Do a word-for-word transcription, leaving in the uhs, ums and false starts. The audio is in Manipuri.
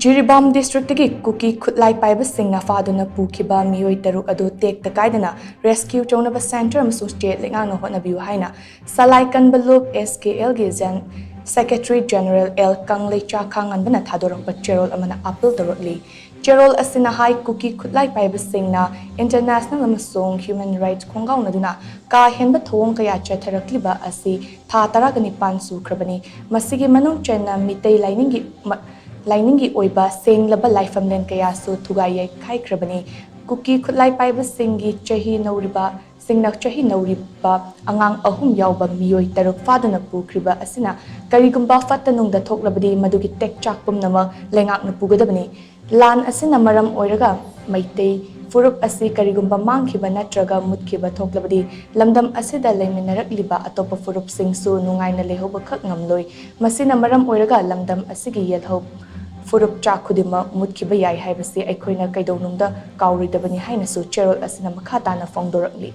ꯖꯤꯔꯤꯕꯥꯝ ꯗꯤꯁꯇ꯭ꯔꯤꯛꯇꯒꯤ ꯀꯨꯀꯤ ꯈꯨꯠꯂꯥꯏ ꯄꯥꯏꯕꯁꯤꯡꯅ ꯐꯥꯗꯨꯅ ꯄꯨꯈꯤꯕ ꯃꯤꯑꯣꯏ ꯇꯔꯨꯛ ꯑꯗꯨ ꯇꯦꯛꯇ ꯀꯥꯏꯗꯅ ꯔꯦꯁꯀ꯭ꯌꯨ ꯇꯧꯅꯕ ꯁꯦꯟꯇꯔ ꯑꯃꯁꯨꯡ ꯁ꯭ꯇꯦꯠ ꯂꯩꯉꯥꯛꯅ ꯍꯣꯠꯅꯕꯤꯌꯨ ꯍꯥꯏꯅ ꯁꯂꯥꯏ ꯀꯟꯕ ꯂꯨꯞ, ꯑꯦꯁ ꯀꯦ ꯑꯦꯜꯒꯤ ꯖꯦꯟ ꯁꯦꯀ꯭ꯔꯦꯇꯔꯤ ꯖꯦꯅꯔꯦꯜ ꯑꯦꯜ ꯀꯪꯂꯩꯆꯥ ꯈꯥꯉꯟꯕꯅ ꯊꯥꯗꯣꯔꯛꯄ ꯆꯦꯔꯣꯜ ꯑꯃꯅ ꯑꯥꯄꯤꯜ ꯇꯧꯔꯛꯂꯤ꯫ ꯆꯦꯔꯣꯜ ꯑꯁꯤꯅ ꯍꯥꯏ, ꯀꯨꯀꯤ ꯈꯨꯠꯂꯥꯏ ꯄꯥꯏꯕꯁꯤꯡꯅ ꯏꯟꯇꯔꯅꯦꯁꯅꯦꯜ ꯑꯃꯁꯨꯡ ꯍ꯭ꯌꯨꯃꯦꯟ ꯔꯥꯏꯠꯁ ꯈꯣꯡꯒꯥꯎꯅꯗꯨꯅ ꯀꯥ ꯍꯦꯟꯕ ꯊꯧꯑꯣꯡ ꯀꯌꯥ ꯆꯠꯊꯔꯛꯂꯤꯕ ꯑꯁꯤ ꯊꯥ ꯇꯔꯥꯒ ꯅꯤꯄꯥꯟ ꯁꯨꯈ꯭ꯔꯕꯅꯤ꯫ ꯃꯁꯤꯒꯤ ꯃꯅꯨꯡ ꯆꯟꯅ ꯃꯤꯇꯩ ꯂꯥꯏꯅꯤꯡꯒꯤ ꯃ-, ꯂꯥꯏꯅꯤꯡꯒꯤ ꯑꯣꯏꯕ ꯁꯦꯡꯂꯕ ꯂꯥꯏꯐꯝꯂꯦꯟ ꯀꯌꯥꯁꯨ ꯊꯨꯒꯥꯏ ꯌꯩꯈꯥꯏꯈ꯭ꯔꯕꯅꯤ꯫ ꯀꯨꯀꯤ ꯈꯨꯠꯂꯥꯏ ꯄꯥꯏꯕꯁꯤꯡꯒꯤ ꯆꯍꯤ ꯅꯧꯔꯤꯕ, ꯁꯤꯡꯅ ꯆꯍꯤ ꯅꯧꯔꯤꯕ ꯑꯉꯥꯡ ꯑꯍꯨꯝ ꯌꯥꯎꯕ ꯃꯤꯑꯣꯏ ꯇꯔꯨꯛ ꯐꯥꯗꯨꯅ ꯄꯨꯈ꯭ꯔꯤꯕ ꯑꯁꯤꯅ ꯀꯔꯤꯒꯨꯝꯕ ꯐꯠꯇ ꯅꯨꯡꯗ ꯊꯣꯛꯂꯕꯗꯤ ꯃꯗꯨꯒꯤ ꯇꯦꯛꯆꯥꯛ ꯄꯨꯝꯅꯃꯛ ꯂꯩꯉꯥꯛꯅ ꯄꯨꯒꯗꯕꯅꯤ꯫ ꯂꯥꯟ ꯑꯁꯤꯅ ꯃꯔꯝ ꯑꯣꯏꯔꯒ ꯃꯩꯇꯩ ꯐꯨꯔꯨꯞ ꯑꯁꯤ ꯀꯔꯤꯒꯨꯝꯕ ꯃꯥꯡꯈꯤꯕ ꯅꯠꯇ꯭ꯔꯒ ꯃꯨꯠꯈꯤꯕ ꯊꯣꯛꯂꯕꯗꯤ ꯂꯝꯗꯝ ꯑꯁꯤꯗ ꯂꯩꯃꯤꯟꯅꯔꯛꯂꯤꯕ ꯑꯇꯣꯞꯄ ꯐꯨꯔꯨꯞꯁꯤꯡꯁꯨ ꯅꯨꯡꯉꯥꯏꯅ ꯂꯩꯍꯧꯕꯈꯛ ꯉꯝꯂꯣꯏ꯫ ꯃꯁꯤꯅ ꯃꯔꯝ ꯑꯣꯏꯔꯒ ꯂꯝꯗꯝ ꯑꯁꯤꯒꯤ ꯌꯦꯜꯍꯧ ꯐꯨꯔꯨꯞ ꯆꯥ ꯈꯨꯗꯤꯡꯃꯛ ꯃꯨꯠꯈꯤꯕ ꯌꯥꯏ ꯍꯥꯏꯕꯁꯤ ꯑꯩꯈꯣꯏꯅ ꯀꯩꯗꯧꯅꯨꯡꯗ ꯀꯥꯎꯔꯣꯏꯗꯕꯅꯤ ꯍꯥꯏꯅꯁꯨ ꯆꯦꯔꯣꯜ ꯑꯁꯤꯅ ꯃꯈꯥ ꯇꯥꯅ ꯐꯣꯡꯗꯣꯔꯛꯂꯤ꯫